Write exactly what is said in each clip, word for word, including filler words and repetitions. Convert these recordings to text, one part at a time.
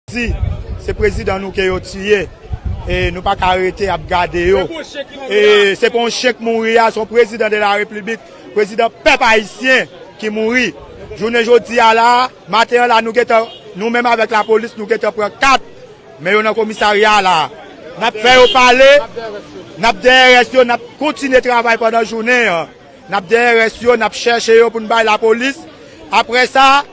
Di, se prezidan nou ke yo tiye. E nou pa ka rete ap gade yo. E se pa yon chen k mouri a, se yon prezidan de la repiblik, prezidan pèp ayisyen ki mouri. Jounen jodi a la, maten an la, nou gentan, nou menm avèk lapolis, nou gentan pran kat, men yo nan komisarya a la. N ap fè yo pale, n ap dèyè rès yo, n ap kontinye travay pandan jounen an. N ap dèyè rès yo, n ap chèche yo pou n bay lapolis. Apre sa,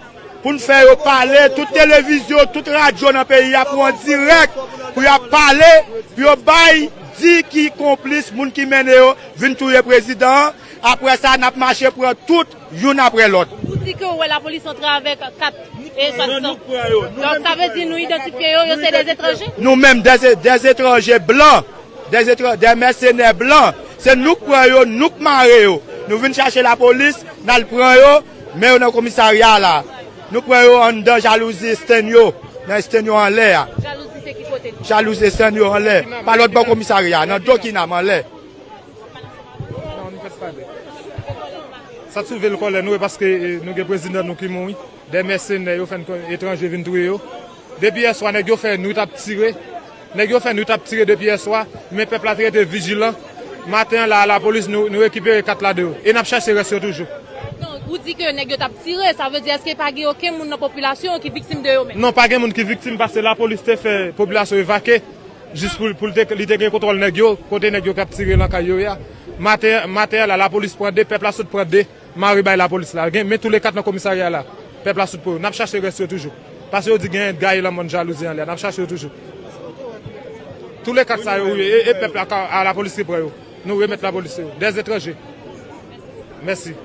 pou n fè yo pale, tout televizyon, tout radyo nan peyi a pou an dirèk, pou y ap pale, pou yo bay, di ki konplis, moun ki mennen yo vin touye prezidan an. Apre sa, n ap mache pran tout, youn apre lòt. Ou di ke w wè lapolis antre avèk kat e sa. Non, nou pran yo. Donk, sa vle di nou idantifye yo, yo se de etranje? Nou menm, de, de etranje blan, de, etra- de mèsenè blan. Se nou k pran yo, nou k mare yo. Nou vin chache lapolis, n al pran yo, men yo nan komisarya a la. Nou pran yo anndan jalouzi estèn yo, nan estèn yo anlè a. Jalouzi se ki kote? Jalouzi estèn yo anlè, pa lòt bò komisarya, nan do Kinam anlè. Non, nou fèt pale. Sa t sou vil kòlè nou, e paske, e, nou gen prezidan nou ki mouri. De mèsenè yo fè n etranje vin touye yo. Depi yèswa, nèg yo fè nwit ap tire. Nèg yo fè nwit ap tire depi yèswa, men pèp la te rete vijilan. Maten an la, lapolis, nou, nou rekipere kat la de yo. E n ap chache rès yo toujou. Non, ou di ke nèg yo t ap tire, sa vle di èske pa gen okenn moun nan popilasyon ki viktim de yo menm? Non, pa gen moun ki viktim, paske lapolis te fè popilasyon evakye, jis pou, pou li te, li te gen kontwòl nèg yo, kote nèg yo k ap tire nan kay yo ye a. Maten, maten an la, lapolis pran de, pèp la sot pran de, mare bay lapolis la. Gen, men tou le kat nan komisarya la. Pèp la sot pran yo. N ap chache rès yo toujou. Paske yo di gen gaye lanmòn jalouzi anlè a. N ap chache yo toujou. Tou le kat sa yo, wi, e, e pèp la, ka- a lapolis ki pran yo. Nou remèt lapolis yo. De etranje. Mèsi.